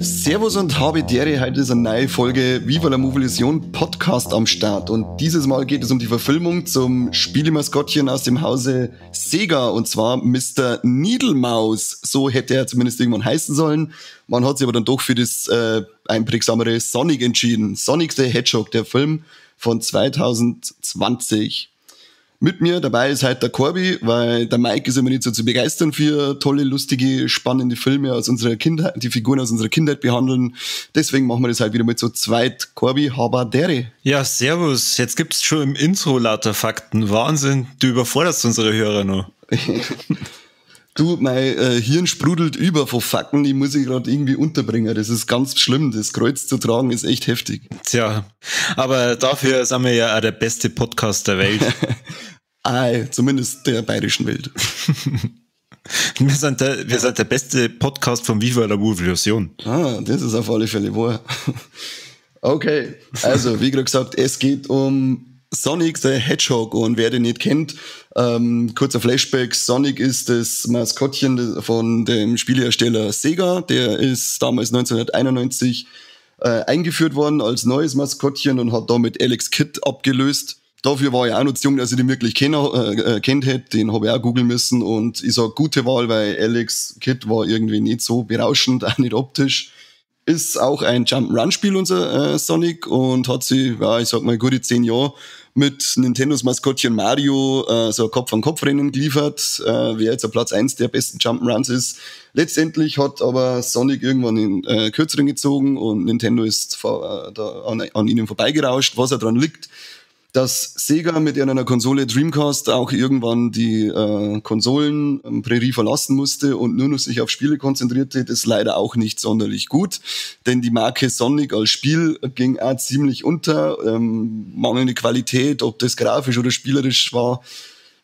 Servus und habe Dere, heute ist eine neue Folge Viva la Movilusion Podcast am Start und dieses Mal geht es um die Verfilmung zum Spielemaskottchen aus dem Hause Sega und zwar Mr. Needlemouse, so hätte er zumindest irgendwann heißen sollen. Man hat sich aber dann doch für das einprägsamere Sonic entschieden. Sonic the Hedgehog, der Film von 2020. Mit mir dabei ist heute der Corby, weil der Mike ist immer nicht so zu begeistern für tolle, lustige, spannende Filme aus unserer Kindheit, die Figuren aus unserer Kindheit behandeln. Deswegen machen wir das halt wieder mit so zweit. Corby, habadere. Ja, servus. Jetzt gibt's schon im Intro lauter Fakten. Wahnsinn, du überforderst unsere Hörer noch. Du, mein Hirn sprudelt über vor Fakten, die muss ich gerade irgendwie unterbringen. Das ist ganz schlimm. Das Kreuz zu tragen ist echt heftig. Tja, aber dafür sind wir ja auch der beste Podcast der Welt. Ei, zumindest der bayerischen Welt. Wir sind der beste Podcast von Viva la Movilusion. Ah, das ist auf alle Fälle wahr. Okay, also wie gerade gesagt, es geht um Sonic the Hedgehog und wer den nicht kennt, kurzer Flashback, Sonic ist das Maskottchen von dem Spielehersteller Sega, der ist damals 1991 eingeführt worden als neues Maskottchen und hat damit Alex Kidd abgelöst. Dafür war ich auch noch zu jung, dass ich den wirklich kennt hätte, den habe ich auch googeln müssen und ich sag, gute Wahl, weil Alex Kidd war irgendwie nicht so berauschend, auch nicht optisch. Ist auch ein Jump'n'Run-Spiel, unser Sonic, und hat sich, ja, ich sag mal, gute 10 Jahre mit Nintendos Maskottchen Mario so ein Kopf-an-Kopf-Rennen geliefert, wer jetzt auf Platz 1 der besten Jump'n'Runs ist. Letztendlich hat aber Sonic irgendwann den Kürzeren gezogen und Nintendo ist an ihnen vorbeigerauscht, was er dran liegt, dass Sega mit einer Konsole Dreamcast auch irgendwann die Konsolen-Prärie verlassen musste und nur noch sich auf Spiele konzentrierte, das ist leider auch nicht sonderlich gut, denn die Marke Sonic als Spiel ging auch ziemlich unter, mangelnde Qualität, ob das grafisch oder spielerisch war,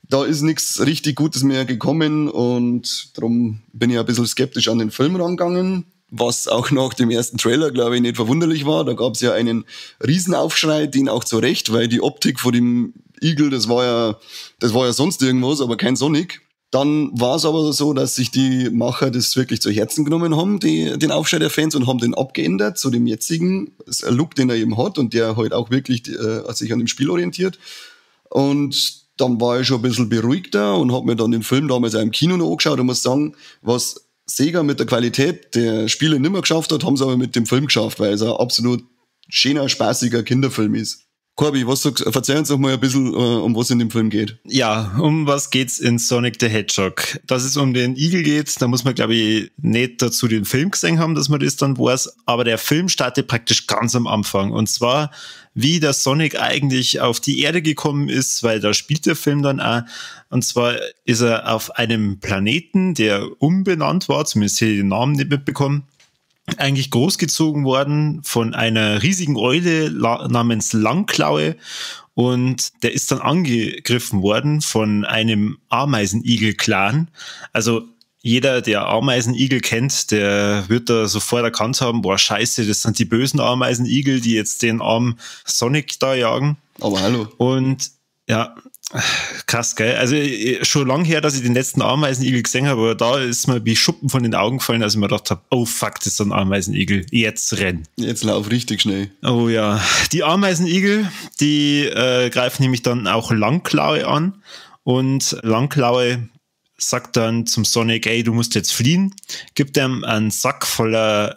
da ist nichts richtig Gutes mehr gekommen und darum bin ich ein bisschen skeptisch an den Film rangegangen. Was auch nach dem ersten Trailer, glaube ich, nicht verwunderlich war. Da gab es ja einen Riesenaufschrei, den auch zu Recht, weil die Optik von dem Igel, das war ja sonst irgendwas, aber kein Sonic. Dann war es aber so, dass sich die Macher das wirklich zu Herzen genommen haben, den Aufschrei der Fans, und haben den abgeändert zu dem jetzigen Look, den er eben hat und der halt auch wirklich sich an dem Spiel orientiert. Und dann war ich schon ein bisschen beruhigter und habe mir dann den Film damals auch im Kino noch angeschaut und muss sagen, was Sega mit der Qualität der Spiele nimmer geschafft hat, haben sie aber mit dem Film geschafft, weil es ein absolut schöner, spaßiger Kinderfilm ist. Corby, was sagst, verzeih uns doch mal ein bisschen, um was in dem Film geht. Ja, um was geht's in Sonic the Hedgehog? Dass es um den Igel geht, da muss man, glaube ich, nicht dazu den Film gesehen haben, dass man das dann weiß, aber der Film startet praktisch ganz am Anfang. Und zwar, wie der Sonic eigentlich auf die Erde gekommen ist, weil da spielt der Film dann auch. Und zwar ist er auf einem Planeten, der umbenannt war, zumindest hier den Namen nicht mitbekommen, eigentlich großgezogen worden von einer riesigen Eule namens Langklaue, und der ist dann angegriffen worden von einem Ameisenigel-Clan. Also jeder, der Ameisenigel kennt, der wird da sofort erkannt haben, boah, scheiße, das sind die bösen Ameisenigel, die jetzt den armen Sonic da jagen. Aber hallo. Und ja, krass, gell? Also schon lang her, dass ich den letzten Ameisenigel gesehen habe, aber da ist mir wie Schuppen von den Augen gefallen, als ich mir gedacht habe, oh fuck, das ist ein Ameisenigel, jetzt renn. Jetzt lauf richtig schnell. Oh ja, die Ameisenigel, die greifen nämlich dann auch Langklaue an, und Langklaue sagt dann zum Sonic, ey, du musst jetzt fliehen, gibt ihm einen Sack voller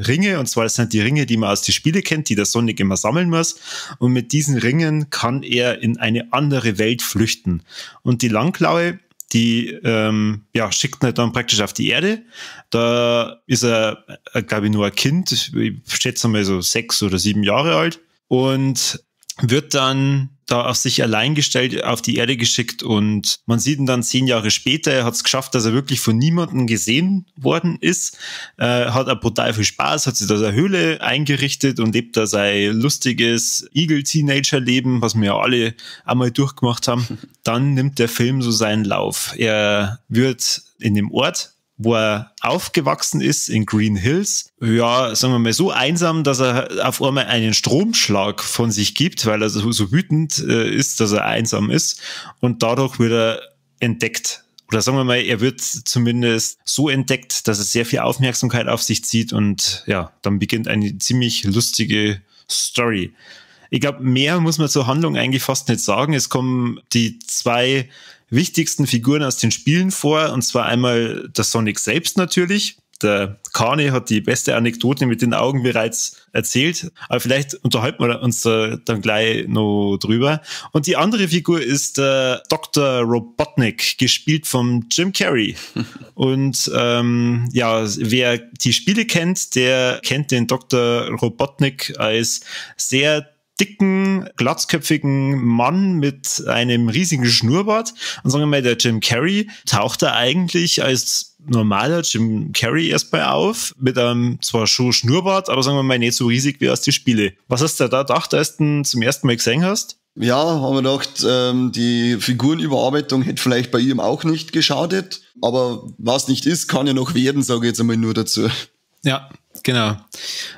Ringe, und zwar das sind die Ringe, die man aus den Spielen kennt, die der Sonic immer sammeln muss, und mit diesen Ringen kann er in eine andere Welt flüchten. Und die Langklaue, die ja, schickt ihn dann praktisch auf die Erde. Da ist er, glaube ich, nur ein Kind, ich schätze mal so 6 oder 7 Jahre alt, und wird dann da auf sich allein gestellt auf die Erde geschickt und man sieht ihn dann 10 Jahre später, er hat es geschafft, dass er wirklich von niemandem gesehen worden ist, hat auch brutal viel Spaß, hat sich da seine Höhle eingerichtet und lebt da sein lustiges Igel-Teenager-Leben, was wir ja alle einmal durchgemacht haben. Dann nimmt der Film so seinen Lauf. Er wird in dem Ort, wo er aufgewachsen ist, in Green Hills, ja, sagen wir mal so einsam, dass er auf einmal einen Stromschlag von sich gibt, weil er so wütend ist, dass er einsam ist. Und dadurch wird er entdeckt. Oder sagen wir mal, er wird zumindest so entdeckt, dass er sehr viel Aufmerksamkeit auf sich zieht. Und ja, dann beginnt eine ziemlich lustige Story. Ich glaube, mehr muss man zur Handlung eigentlich fast nicht sagen. Es kommen die zwei wichtigsten Figuren aus den Spielen vor, und zwar einmal der Sonic selbst natürlich. Der Kani hat die beste Anekdote mit den Augen bereits erzählt, aber vielleicht unterhalten wir uns da dann gleich noch drüber. Und die andere Figur ist der Dr. Robotnik, gespielt von Jim Carrey. Und ja, wer die Spiele kennt, der kennt den Dr. Robotnik als sehr dicken, glatzköpfigen Mann mit einem riesigen Schnurrbart. Und sagen wir mal, der Jim Carrey taucht da eigentlich als normaler Jim Carrey erstmal auf, mit einem zwar schon Schnurrbart, aber sagen wir mal nicht so riesig wie aus den Spiele. Was hast du da gedacht, als du ihn zum ersten Mal gesehen hast? Ja, haben wir gedacht, die Figurenüberarbeitung hätte vielleicht bei ihm auch nicht geschadet, aber was nicht ist, kann ja noch werden, sage ich jetzt einmal nur dazu. Ja, genau.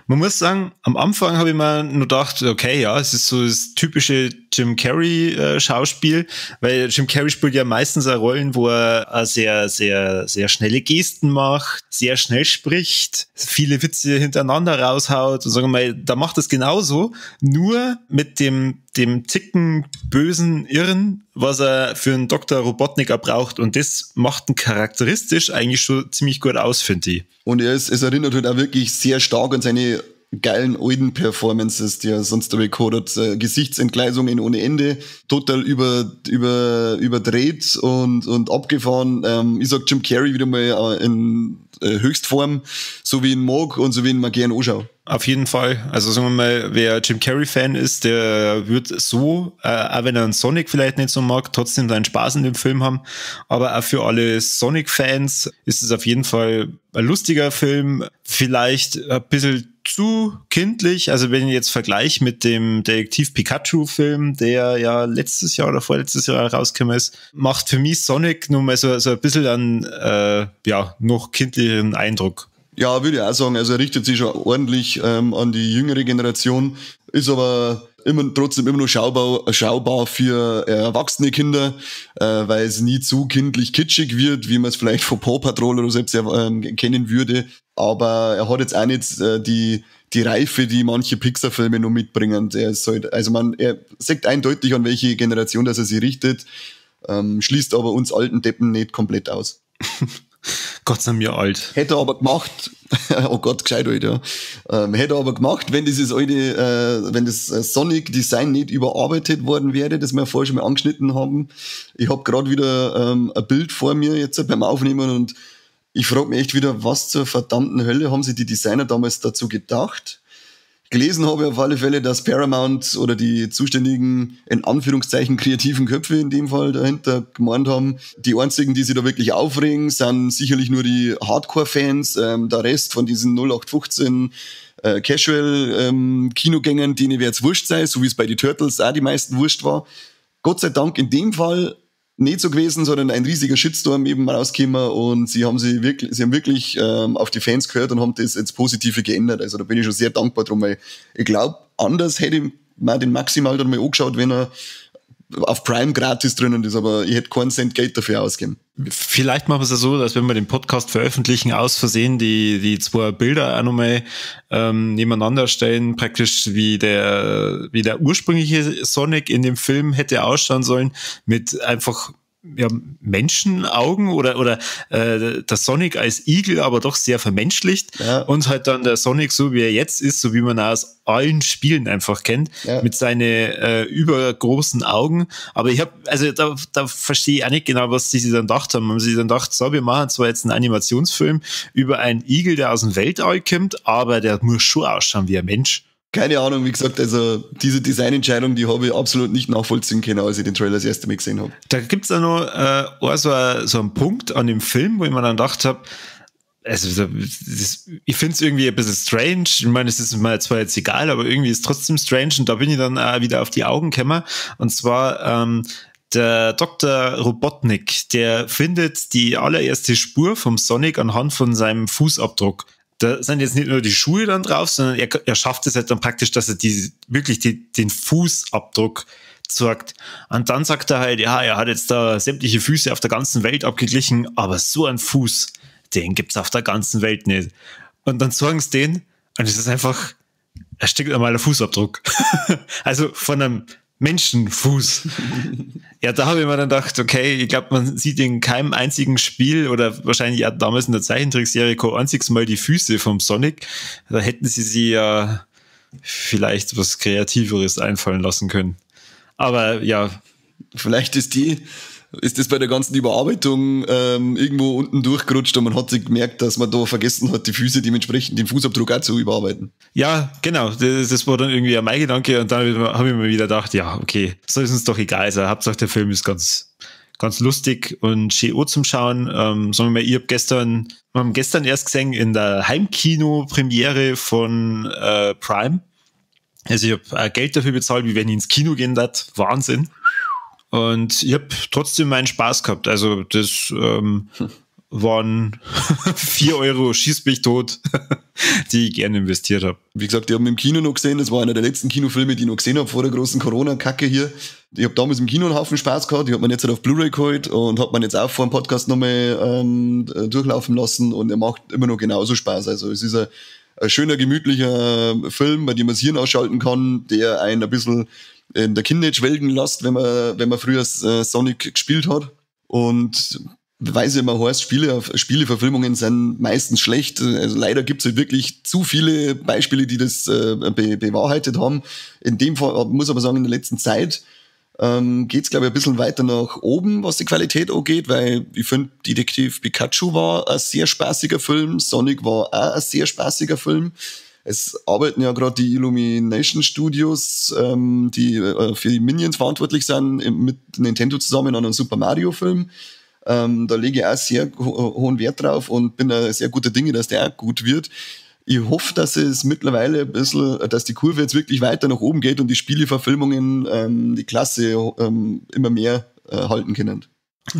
Man muss sagen, am Anfang habe ich mir nur gedacht, okay, ja, es ist so das typische Jim Carrey Schauspiel, weil Jim Carrey spielt ja meistens auch Rollen, wo er sehr, sehr, sehr schnelle Gesten macht, sehr schnell spricht, viele Witze hintereinander raushaut und sagen wir mal, da macht es genauso, nur mit dem Ticken bösen Irren, was er für einen Dr. Robotnik braucht, und das macht ihn charakteristisch eigentlich schon ziemlich gut aus, finde ich. Und es erinnert halt auch wirklich sehr stark an seine geilen alten Performances, die er sonst dabei gehabt hat. Gesichtsentgleisungen ohne Ende, total überdreht und abgefahren. Ich sag Jim Carrey wieder mal in Höchstform, so wie ihn mag und so wie ihn man gern anschaut. Auf jeden Fall. Also sagen wir mal, wer Jim Carrey-Fan ist, der wird so, auch wenn er einen Sonic vielleicht nicht so mag, trotzdem seinen Spaß in dem Film haben. Aber auch für alle Sonic-Fans ist es auf jeden Fall ein lustiger Film. Vielleicht ein bisschen zu kindlich. Also wenn ich jetzt vergleiche mit dem Detektiv Pikachu-Film, der ja letztes Jahr oder vorletztes Jahr rausgekommen ist, macht für mich Sonic nun mal so ein bisschen einen ja, noch kindlicheren Eindruck. Ja, würde ich auch sagen. Also er richtet sich schon ordentlich an die jüngere Generation, ist aber trotzdem immer noch schaubar für erwachsene Kinder, weil es nie zu kindlich kitschig wird, wie man es vielleicht von Paw Patrol oder selbst kennen würde. Aber er hat jetzt auch nicht die Reife, die manche Pixar-Filme noch mitbringen. Er ist halt, also er sagt eindeutig, an welche Generation dass er sich richtet, schließt aber uns alten Deppen nicht komplett aus. Gott sei mir alt. Hätte er aber gemacht, oh Gott, gescheit alt, ja. Hätte er aber gemacht, wenn dieses alte, wenn das Sonic-Design nicht überarbeitet worden wäre, das wir vorher schon mal angeschnitten haben. Ich habe gerade wieder ein Bild vor mir jetzt beim Aufnehmen und ich frage mich echt wieder, was zur verdammten Hölle haben sich die Designer damals dazu gedacht? Gelesen habe ich auf alle Fälle, dass Paramount oder die zuständigen, in Anführungszeichen, kreativen Köpfe in dem Fall dahinter gemeint haben, die einzigen, die sich da wirklich aufregen, sind sicherlich nur die Hardcore-Fans. Der Rest von diesen 0815 Casual-Kinogängern, denen wird's wurscht sein, so wie es bei den Turtles auch die meisten wurscht war. Gott sei Dank in dem Fall nicht so gewesen, sondern ein riesiger Shitstorm eben rausgekommen und sie haben wirklich auf die Fans gehört und haben das ins Positive geändert. Also da bin ich schon sehr dankbar drum, weil ich glaube, anders hätte ich mir den maximal dann mal angeschaut, wenn er auf Prime gratis drinnen ist, aber ich hätte keinen Cent Geld dafür ausgegeben. Vielleicht machen wir es ja so, dass wenn wir den Podcast veröffentlichen, aus Versehen die zwei Bilder auch nochmal nebeneinander stellen, praktisch wie der ursprüngliche Sonic in dem Film hätte ausschauen sollen, mit einfach ja, Menschenaugen oder der Sonic als Igel, aber doch sehr vermenschlicht, ja. Und halt dann der Sonic so, wie er jetzt ist, so wie man ihn aus allen Spielen einfach kennt, ja. Mit seinen übergroßen Augen. Aber ich habe, also da verstehe ich auch nicht genau, was sie sich dann gedacht haben. Haben sie dann gedacht, so, wir machen zwar jetzt einen Animationsfilm über einen Igel, der aus dem Weltall kommt, aber der muss schon ausschauen wie ein Mensch. Keine Ahnung, wie gesagt, also diese Designentscheidung, die habe ich absolut nicht nachvollziehen können, als ich den Trailer das erste Mal gesehen habe. Da gibt's auch noch so einen Punkt an dem Film, wo ich mir dann gedacht habe, also das, ich finde es irgendwie ein bisschen strange. Ich meine, es ist mir zwar jetzt egal, aber irgendwie ist es trotzdem strange und da bin ich dann auch wieder auf die Augen gekommen. Und zwar der Dr. Robotnik, der findet die allererste Spur vom Sonic anhand von seinem Fußabdruck. Da sind jetzt nicht nur die Schuhe dann drauf, sondern er schafft es halt dann praktisch, dass er den Fußabdruck zeigt. Und dann sagt er halt, ja, er hat jetzt da sämtliche Füße auf der ganzen Welt abgeglichen, aber so ein Fuß, den gibt's auf der ganzen Welt nicht. Und dann zeigen sie den und es ist einfach ein stinknormaler Fußabdruck. Also von einem Menschenfuß. Ja, da habe ich mir dann gedacht, okay, ich glaube, man sieht in keinem einzigen Spiel oder wahrscheinlich auch damals in der Zeichentrickserie kein einziges Mal die Füße vom Sonic. Da hätten sie sich ja vielleicht was Kreativeres einfallen lassen können. Aber ja. Vielleicht ist das bei der ganzen Überarbeitung irgendwo unten durchgerutscht und man hat sich gemerkt, dass man da vergessen hat, die Füße dementsprechend den Fußabdruck auch zu überarbeiten. Ja, genau. Das war dann irgendwie mein Gedanke und dann habe ich mir wieder gedacht, ja, okay, so ist uns doch egal. Also Hauptsache der Film ist ganz, ganz lustig und schön auch zum Schauen. Sagen wir mal, ich hab gestern, wir haben gestern erst gesehen in der Heimkino-Premiere von Prime. Also ich hab Geld dafür bezahlt, wie wenn ich ins Kino gehen darf. Wahnsinn. Und ich hab trotzdem meinen Spaß gehabt. Also das waren 4 Euro, schieß mich tot, die ich gerne investiert hab. Wie gesagt, ich hab ihn im Kino noch gesehen. Das war einer der letzten Kinofilme, die ich noch gesehen hab vor der großen Corona-Kacke hier. Ich hab damals im Kino einen Haufen Spaß gehabt. Ich hab mir jetzt halt auf Blu-ray geholt und hab mir jetzt auch vor dem Podcast nochmal durchlaufen lassen. Und er macht immer noch genauso Spaß. Also es ist ein schöner, gemütlicher Film, bei dem man das Hirn ausschalten kann, der einen ein bisschen in der Kindheit schwelgen lässt, wenn man früher Sonic gespielt hat. Und weil es immer heißt, Spieleverfilmungen sind meistens schlecht. Also leider gibt's halt wirklich zu viele Beispiele, die das bewahrheitet haben. In dem Fall muss aber sagen, in der letzten Zeit geht's, glaube ich, ein bisschen weiter nach oben, was die Qualität angeht, weil ich finde, Detektiv Pikachu war ein sehr spaßiger Film, Sonic war auch ein sehr spaßiger Film. Es arbeiten ja gerade die Illumination Studios, die für die Minions verantwortlich sind, mit Nintendo zusammen an einem Super Mario Film. Da lege ich auch sehr hohen Wert drauf und bin da sehr guter Dinge, dass der auch gut wird. Ich hoffe, dass es mittlerweile ein bisschen, dass die Kurve jetzt wirklich weiter nach oben geht und die Spieleverfilmungen die Klasse immer mehr halten können.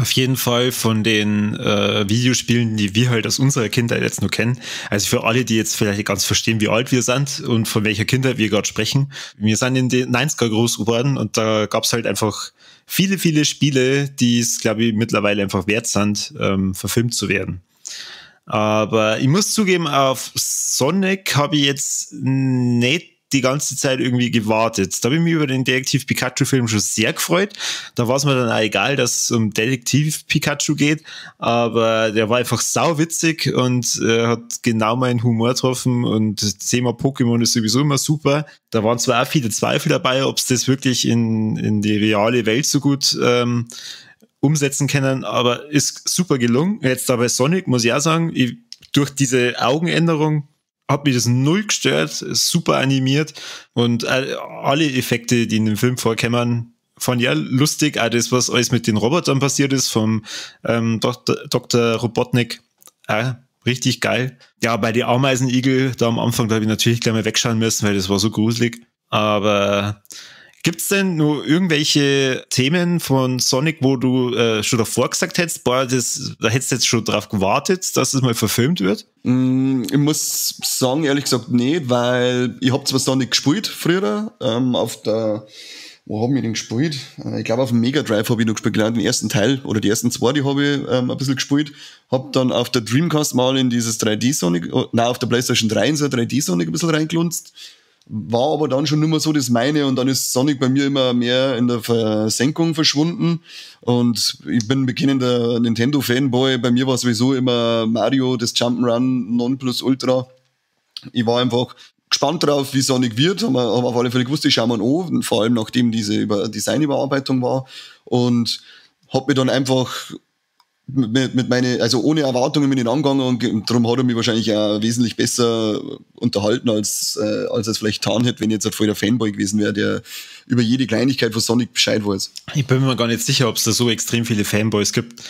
Auf jeden Fall von den Videospielen, die wir halt aus unserer Kindheit jetzt nur kennen. Also für alle, die jetzt vielleicht nicht ganz verstehen, wie alt wir sind und von welcher Kindheit wir gerade sprechen. Wir sind in den 90er groß geworden und da gab's halt einfach viele, viele Spiele, die es, glaube ich, mittlerweile einfach wert sind, verfilmt zu werden. Aber ich muss zugeben, auf Sonic habe ich jetzt nicht die ganze Zeit irgendwie gewartet. Da habe ich mich über den Detektiv Pikachu-Film schon sehr gefreut. Da war es mir dann auch egal, dass es um Detektiv Pikachu geht, aber der war einfach sauwitzig und hat genau meinen Humor getroffen und das Thema Pokémon ist sowieso immer super. Da waren zwar auch viele Zweifel dabei, ob es das wirklich in die reale Welt so gut umsetzen können, aber ist super gelungen. Jetzt da bei Sonic muss ich auch sagen, durch diese Augenänderung hat mich das null gestört, super animiert und alle Effekte, die in dem Film vorkämen, fand ich auch lustig. Auch das, was alles mit den Robotern passiert ist, vom Dr. Robotnik, auch richtig geil. Ja, bei den Ameisenigel, da am Anfang, da habe ich natürlich gleich mal wegschauen müssen, weil das war so gruselig. Aber gibt's denn nur irgendwelche Themen von Sonic, wo du schon davor gesagt hättest, boah, da hättest du jetzt schon drauf gewartet, dass es mal verfilmt wird? Ich muss sagen, ehrlich gesagt nicht, weil ich hab zwar Sonic gespielt früher, auf der, wo haben wir denn gespielt? Ich glaube auf dem Mega Drive habe ich noch gespielt, genau den ersten Teil oder die ersten zwei, die habe ich ein bisschen gespielt. Hab dann auf der Dreamcast mal in dieses 3D Sonic, nein, auf der PlayStation 3 in so ein 3D Sonic ein bisschen reingelunzt. War aber dann schon nicht mehr so das meine und dann ist Sonic bei mir immer mehr in der Versenkung verschwunden und ich bin bekennender Nintendo-Fanboy. Bei mir war sowieso immer Mario, das Jump'n'Run, Nonplusultra. Ich war einfach gespannt drauf, wie Sonic wird, haben auf alle Fälle gewusst, ich schau mir an, vor allem nachdem diese Designüberarbeitung war und hab mir dann einfach mit meine, also ohne Erwartungen bin ich angegangen und darum hat er mich wahrscheinlich auch wesentlich besser unterhalten, als es vielleicht getan hätte, wenn ich jetzt halt voll der Fanboy gewesen wäre, der über jede Kleinigkeit von Sonic Bescheid weiß. Ich bin mir gar nicht sicher, ob es da so extrem viele Fanboys gibt.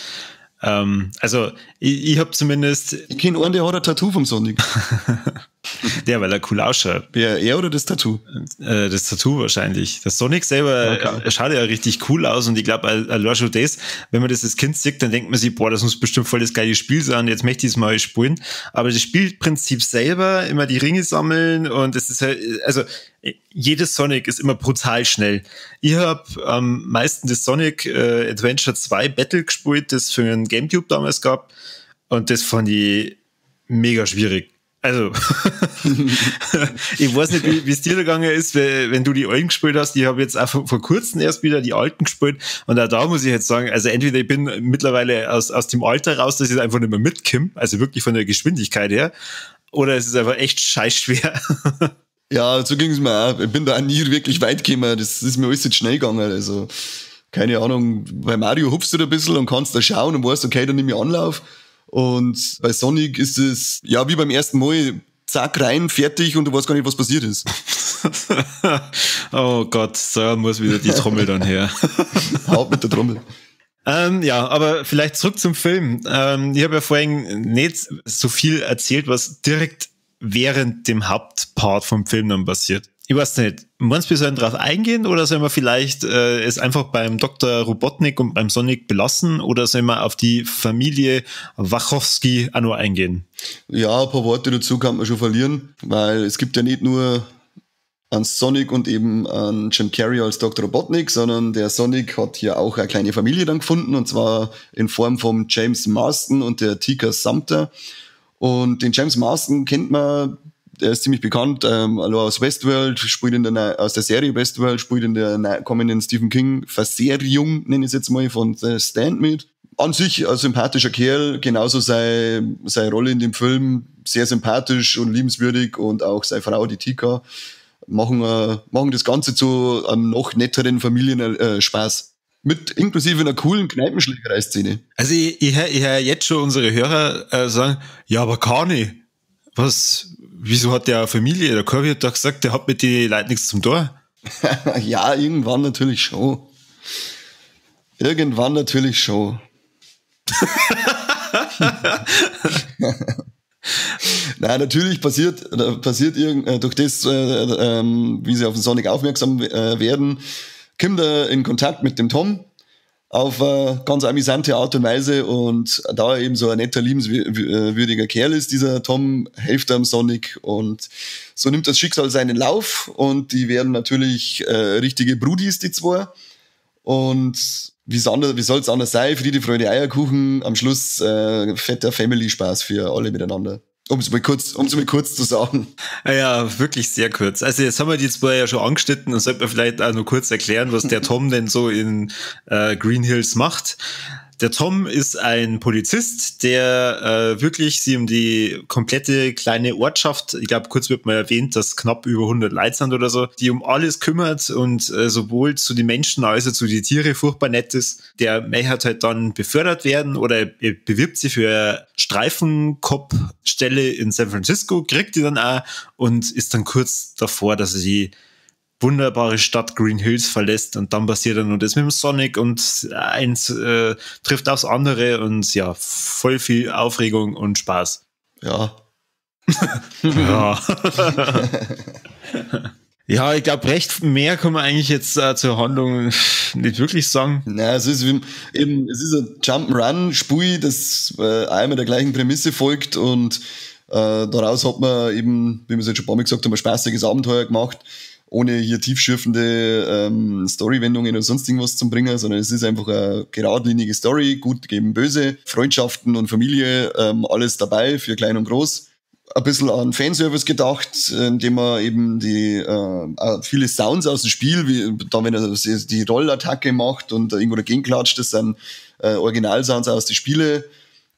Also, ich habe zumindest... Ich kenne einen, der hat ein Tattoo vom Sonic. Der, weil er cool ausschaut. Ja, er oder das Tattoo? Das Tattoo wahrscheinlich. Das Sonic selber, okay, schaut ja richtig cool aus und ich glaube, allein schon das, wenn man das als Kind sieht, dann denkt man sich, boah, das muss bestimmt voll das geile Spiel sein, jetzt möchte ich es mal spielen. Aber das Spielprinzip selber, immer die Ringe sammeln und es ist halt, also jedes Sonic ist immer brutal schnell. Ich habe am meisten das Sonic Adventure 2 Battle gespielt, das für einen Gamecube damals gab und das fand ich mega schwierig. Also, ich weiß nicht, wie es dir gegangen ist, wenn du die alten gespielt hast. Ich habe jetzt auch vor kurzem erst wieder die alten gespielt. Und auch da muss ich jetzt sagen, also entweder ich bin mittlerweile aus dem Alter raus, dass ich einfach nicht mehr mitkomme, also wirklich von der Geschwindigkeit her, oder es ist einfach echt scheiß schwer. Ja, so ging es mir auch. Ich bin da auch nie wirklich weit gekommen. Das ist mir alles jetzt schnell gegangen. Also, keine Ahnung, bei Mario hupfst du da ein bisschen und kannst da schauen und weißt, okay, dann nehme ich Anlauf. Und bei Sonic ist es, ja, wie beim ersten Mal, zack, rein, fertig und du weißt gar nicht, was passiert ist. Oh Gott, da muss wieder die Trommel dann her. Haut mit der Trommel. Ja, aber vielleicht zurück zum Film. Ich habe ja vorhin nicht so viel erzählt, was direkt während dem Hauptpart vom Film dann passiert. Ich weiß nicht, meinst du, wir sollen drauf eingehen oder sollen wir vielleicht es einfach beim Dr. Robotnik und beim Sonic belassen oder sollen wir auf die Familie Wachowski auch noch eingehen? Ja, ein paar Worte dazu kann man schon verlieren, weil es gibt ja nicht nur an Sonic und eben an Jim Carrey als Dr. Robotnik, sondern der Sonic hat hier auch eine kleine Familie dann gefunden und zwar in Form von James Marsden und der Tika Sumpter. Und den James Marsden kennt man, der ist ziemlich bekannt, aus Westworld, spielt aus der Serie Westworld, spielt in der kommenden Stephen King Verseriung, nenne ich es jetzt mal, von The Stand mit. An sich ein sympathischer Kerl, genauso seine Rolle in dem Film, sehr sympathisch und liebenswürdig und auch seine Frau, die Tika, machen das Ganze zu einem noch netteren Familienspaß. Mit inklusive einer coolen Kneipenschlägerei-Szene. Also ich hör jetzt schon unsere Hörer sagen, ja, aber Kani, was, wieso hat der eine Familie? Der Kirby hat doch gesagt, der hat mit den Leuten nichts zum Tor. Ja, irgendwann natürlich schon. Irgendwann natürlich schon. Nein, natürlich passiert durch das, wie sie auf den Sonic aufmerksam werden, kommt er in Kontakt mit dem Tom auf ganz amüsante Art und Weise und da er eben so ein netter, liebenswürdiger Kerl ist, dieser Tom, hilft er am Sonic und so nimmt das Schicksal seinen Lauf und die werden natürlich richtige Brudis, die zwei. Und wie soll's anders sein? Friede, Freude, Eierkuchen, am Schluss fetter Family-Spaß für alle miteinander. Um es mal kurz zu sagen. Ja, wirklich sehr kurz. Also jetzt haben wir die zwei ja schon angeschnitten und sollten wir vielleicht auch nur kurz erklären, was der Tom denn so in Green Hills macht. Der Tom ist ein Polizist, der wirklich sich um die komplette kleine Ortschaft, ich glaube, kurz wird mal erwähnt, dass knapp über 100 Leute sind oder so, die um alles kümmert und sowohl zu den Menschen als auch zu den Tieren furchtbar nett ist. Der möchte halt dann befördert werden oder er bewirbt sich für eine Streifenkopfstelle in San Francisco, kriegt die dann auch und ist dann kurz davor, dass er sie wunderbare Stadt Green Hills verlässt und dann passiert dann nur das mit dem Sonic und eins trifft aufs andere und ja, voll viel Aufregung und Spaß. Ja. Ja. Ja, ich glaube, recht mehr kann man eigentlich jetzt zur Handlung nicht wirklich sagen. Na, es ist eben, es ist ein Jump'n'Run-Spiel, das einmal der gleichen Prämisse folgt und daraus hat man eben, wie wir es jetzt schon ein paar Mal gesagt haben, ein spaßiges Abenteuer gemacht, ohne hier tiefschürfende Storywendungen oder sonst irgendwas zu bringen, sondern es ist einfach eine geradlinige Story, gut gegen böse, Freundschaften und Familie, alles dabei für klein und groß. Ein bisschen an Fanservice gedacht, indem man eben die viele Sounds aus dem Spiel, wie da, wenn er die Rollattacke macht und irgendwo dagegen klatscht, das sind Originalsounds aus den Spielen.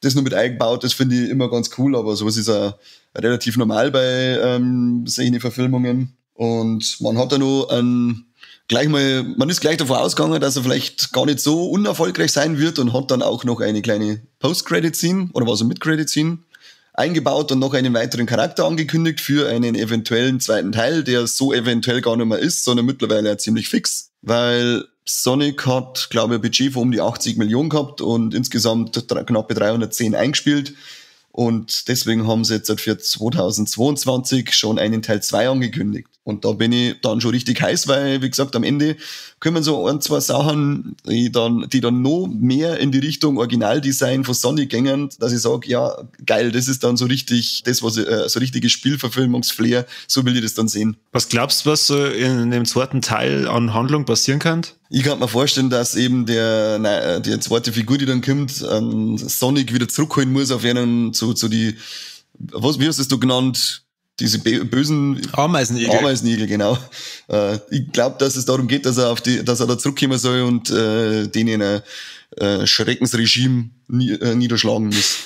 Das nur mit eingebaut, das finde ich immer ganz cool, aber sowas ist auch relativ normal bei solchen Verfilmungen. Und man hat da noch einen Gleich mal, man ist gleich davon ausgegangen, dass er vielleicht gar nicht so unerfolgreich sein wird und hat dann auch noch eine kleine Post-Credit-Scene oder was, Mid-Credit-Scene eingebaut und noch einen weiteren Charakter angekündigt für einen eventuellen zweiten Teil, der so eventuell gar nicht mehr ist, sondern mittlerweile ja ziemlich fix, weil Sonic hat, glaube ich, ein Budget von um die 80 Millionen gehabt und insgesamt knappe 310 eingespielt. Und deswegen haben sie jetzt für 2022 schon einen Teil 2 angekündigt. Und da bin ich dann schon richtig heiß, weil, wie gesagt, am Ende kommen so ein, zwei Sachen, die dann noch mehr in die Richtung Originaldesign von Sonic gängen, dass ich sage, ja, geil, das ist dann so richtig, das, was ich, so richtiges Spielverfilmungsflair, so will ich das dann sehen. Was glaubst du, was so in dem zweiten Teil an Handlung passieren kann? Ich kann mir vorstellen, dass eben die zweite Figur, die dann kommt, Sonic wieder zurückholen muss auf einen, zu die, was, wie hast du es genannt? Diese bösen Ameisenigel. Ameisenigel, genau. Ich glaube, dass es darum geht, dass er da zurückkommen soll und denen ein Schreckensregime niederschlagen muss.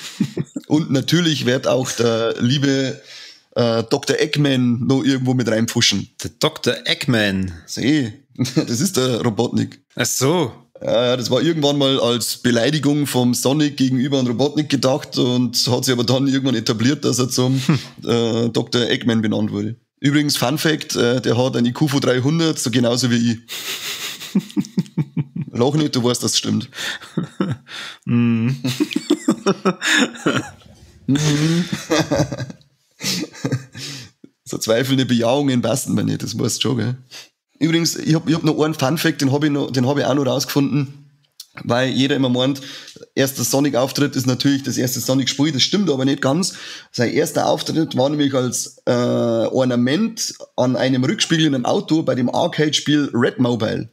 Und natürlich wird auch der liebe Dr. Eggman noch irgendwo mit reinpfuschen. Der Dr. Eggman? Seh, das ist der Robotnik. Ach so. Ja, das war irgendwann mal als Beleidigung vom Sonic gegenüber an Robotnik gedacht und hat sich aber dann irgendwann etabliert, dass er zum Dr. Eggman benannt wurde. Übrigens, Fun Fact, der hat ein IQ von 300, so genauso wie ich. Lach nicht, du weißt, dass es stimmt. Mm. So zweifelnde Bejahungen passen mir nicht, das weißt du schon, gell? Übrigens, ich hab noch einen Fun Fact, den hab ich auch noch rausgefunden, weil jeder immer meint, erster Sonic-Auftritt ist natürlich das erste Sonic-Spiel, das stimmt aber nicht ganz. Sein erster Auftritt war nämlich als Ornament an einem Rückspiegel in einem Auto bei dem Arcade-Spiel Red Mobile.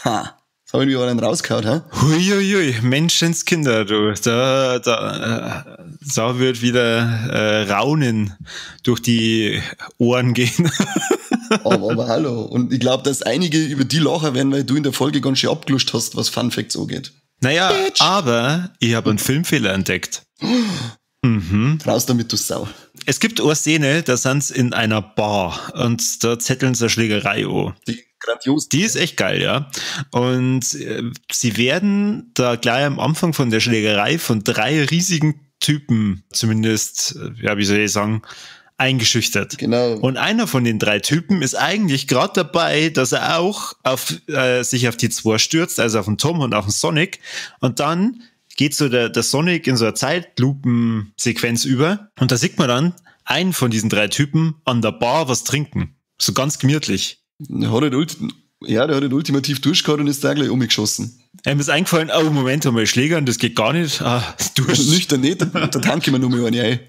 Ha! Das habe ich mir auch dann rausgehauen, hä? Huiuiui, Menschenskinder, du. Da wird wieder Raunen durch die Ohren gehen. Aber hallo. Und ich glaube, dass einige über die lachen werden, weil du in der Folge ganz schön abgeluscht hast, was Fun Facts angeht. Naja, bitch. Aber ich habe einen Filmfehler entdeckt. Mhm. Raus damit, du Sau. Es gibt eine Szene, da sind sie in einer Bar und da zetteln sie eine Schlägerei an. Die grandios. Die ist echt geil, ja. Und sie werden da gleich am Anfang von der Schlägerei von 3 riesigen Typen, zumindest, ja, wie soll ich sagen, eingeschüchtert. Genau. Und einer von den 3 Typen ist eigentlich gerade dabei, dass er auch sich auf die 2 stürzt, also auf den Tom und auf den Sonic. Und dann geht so der Sonic in so eine Zeitlupensequenz über und da sieht man dann einen von diesen 3 Typen an der Bar was trinken. So ganz gemütlich. Der hat halt ultimativ durchgehauen und ist da gleich umgeschossen. Ihm ist eingefallen, oh Moment, einmal Schlägern, das geht gar nicht. Ah, Durst. Nüchtern nicht, da tanke ich mir nur mal eine ein.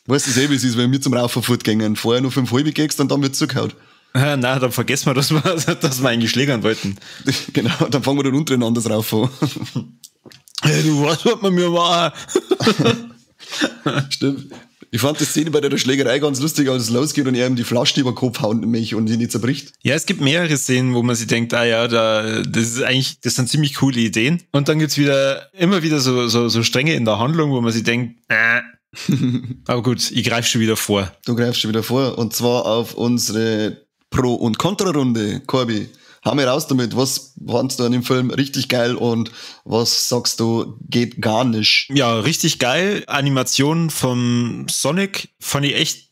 Weißt du eh, wie es ist, wenn wir zum Raufen fortgängen. Vorher noch 5 halbe gekriegst und dann wird zugehauen. Nein, dann vergessen wir, dass wir eigentlich schlägern wollten. Genau, dann fangen wir dann untereinander das Raufen an. Hey, du weißt, was man mir machen. Stimmt. Ich fand die Szene bei der Schlägerei ganz lustig, als es losgeht und er ihm die Flasche über den Kopf haut und und ihn nicht zerbricht. Ja, es gibt mehrere Szenen, wo man sich denkt, ah ja, das sind ziemlich coole Ideen. Und dann gibt's immer wieder so Stränge in der Handlung, wo man sich denkt, Aber gut, ich greife schon wieder vor. Du greifst schon wieder vor. Und zwar auf unsere Pro- und Contra-Runde, Corby. Hau mir raus damit. Was fandst du an dem Film richtig geil und was sagst du, geht gar nicht? Ja, richtig geil. Animation vom Sonic fand ich echt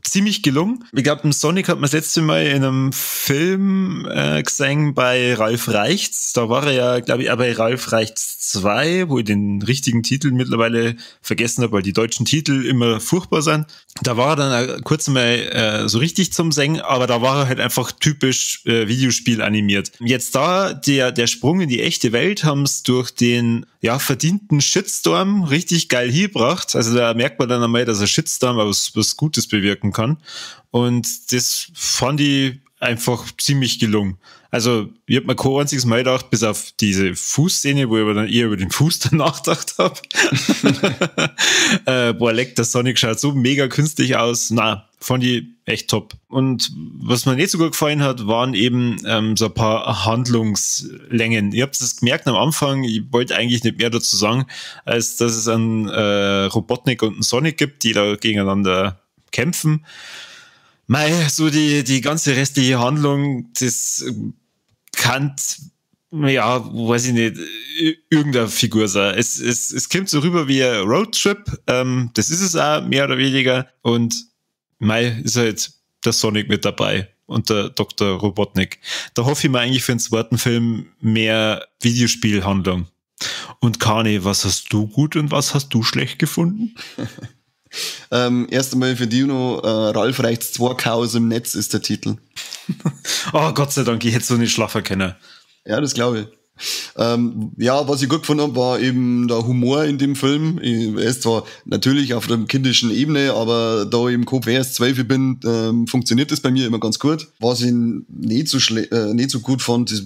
ziemlich gelungen. Ich glaube, den Sonic hat man das letzte Mal in einem Film gesehen bei Ralf Reichts. Da war er ja, glaube ich, auch bei Ralf Reichts 2, wo ich den richtigen Titel mittlerweile vergessen habe, weil die deutschen Titel immer furchtbar sind. Da war er dann kurz mal so richtig zum Singen, aber da war er halt einfach typisch Videospiel animiert. Jetzt da, der Sprung in die echte Welt haben es durch den ja verdienten Shitstorm richtig geil hingebracht. Also da merkt man dann einmal, dass ein Shitstorm was Gutes bewirken kann. Und das fand ich einfach ziemlich gelungen. Also ich habe mir kein einziges Mal gedacht, bis auf diese Fußszene, wo ich aber dann eher über den Fuß danach gedacht habe. Boah, leck, der Sonic schaut so mega künstlich aus. Na, fand ich echt top. Und was mir nicht so gut gefallen hat, waren eben so ein paar Handlungslängen. Ich habe das gemerkt am Anfang, ich wollte eigentlich nicht mehr dazu sagen, als dass es einen Robotnik und einen Sonic gibt, die da gegeneinander kämpfen. Mei, so die ganze restliche Handlung, das kann, ja, weiß ich nicht, irgendeine Figur sein. Es kommt so rüber wie ein Roadtrip, das ist es auch, mehr oder weniger. Und mei, ist halt der Sonic mit dabei und der Dr. Robotnik. Da hoffe ich mir eigentlich für den zweiten Film mehr Videospielhandlung. Und Kani, was hast du gut und was hast du schlecht gefunden? Erst einmal für Dino, Ralf reicht's 2 Chaos im Netz ist der Titel. Oh, Gott sei Dank, ich hätte so nicht schlafen können. Ja, das glaube ich. Ja, was ich gut gefunden habe, war eben der Humor in dem Film. Er ist zwar natürlich auf der kindischen Ebene, aber da ich im Kopf erst 12 bin, funktioniert das bei mir immer ganz gut. Was ich nicht so gut fand, ist,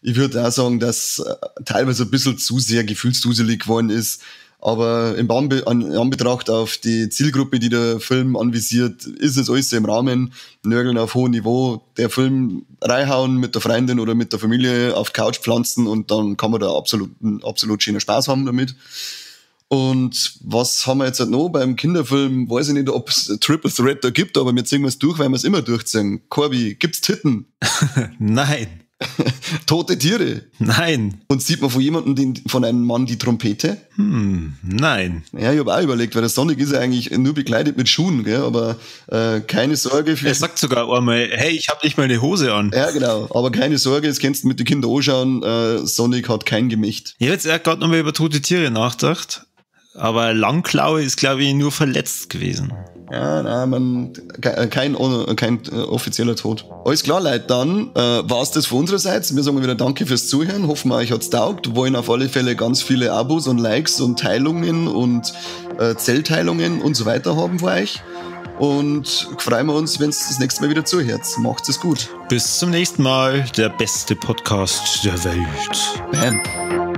ich würde auch sagen, dass teilweise ein bisschen zu sehr gefühlsduselig geworden ist. Aber im Anbetracht auf die Zielgruppe, die der Film anvisiert, ist es alles im Rahmen. Nörgeln auf hohem Niveau. Der Film reinhauen mit der Freundin oder mit der Familie auf die Couch pflanzen und dann kann man da absolut schönen Spaß haben damit. Und was haben wir jetzt halt noch beim Kinderfilm? Weiß ich nicht, ob es Triple Threat da gibt, aber wir ziehen es durch, weil wir es immer durchziehen. Corby, gibt's Titten? Nein. Tote Tiere? Nein. Und sieht man von jemandem, von einem Mann die Trompete? Nein. Ja, ich habe auch überlegt, weil der Sonic ist ja eigentlich nur bekleidet mit Schuhen, gell? Aber keine Sorge. Er sagt sogar einmal, hey, ich habe nicht mal eine Hose an. Ja, genau. Aber keine Sorge, das kannst du mit den Kindern anschauen. Sonic hat kein Gemächt. Ich habe jetzt gerade nochmal über tote Tiere nachgedacht, aber Langklaue ist, glaube ich, nur verletzt gewesen. Ja, nein, kein offizieller Tod. Alles klar, Leute, dann war's das von unserer Seite. Wir sagen wieder Danke fürs Zuhören. Hoffen wir, euch hat's taugt. Wollen auf alle Fälle ganz viele Abos und Likes und Teilungen und Zellteilungen und so weiter haben von euch. Und freuen wir uns, wenn's das nächste Mal wieder zuhört. Macht's es gut. Bis zum nächsten Mal. Der beste Podcast der Welt. Bam.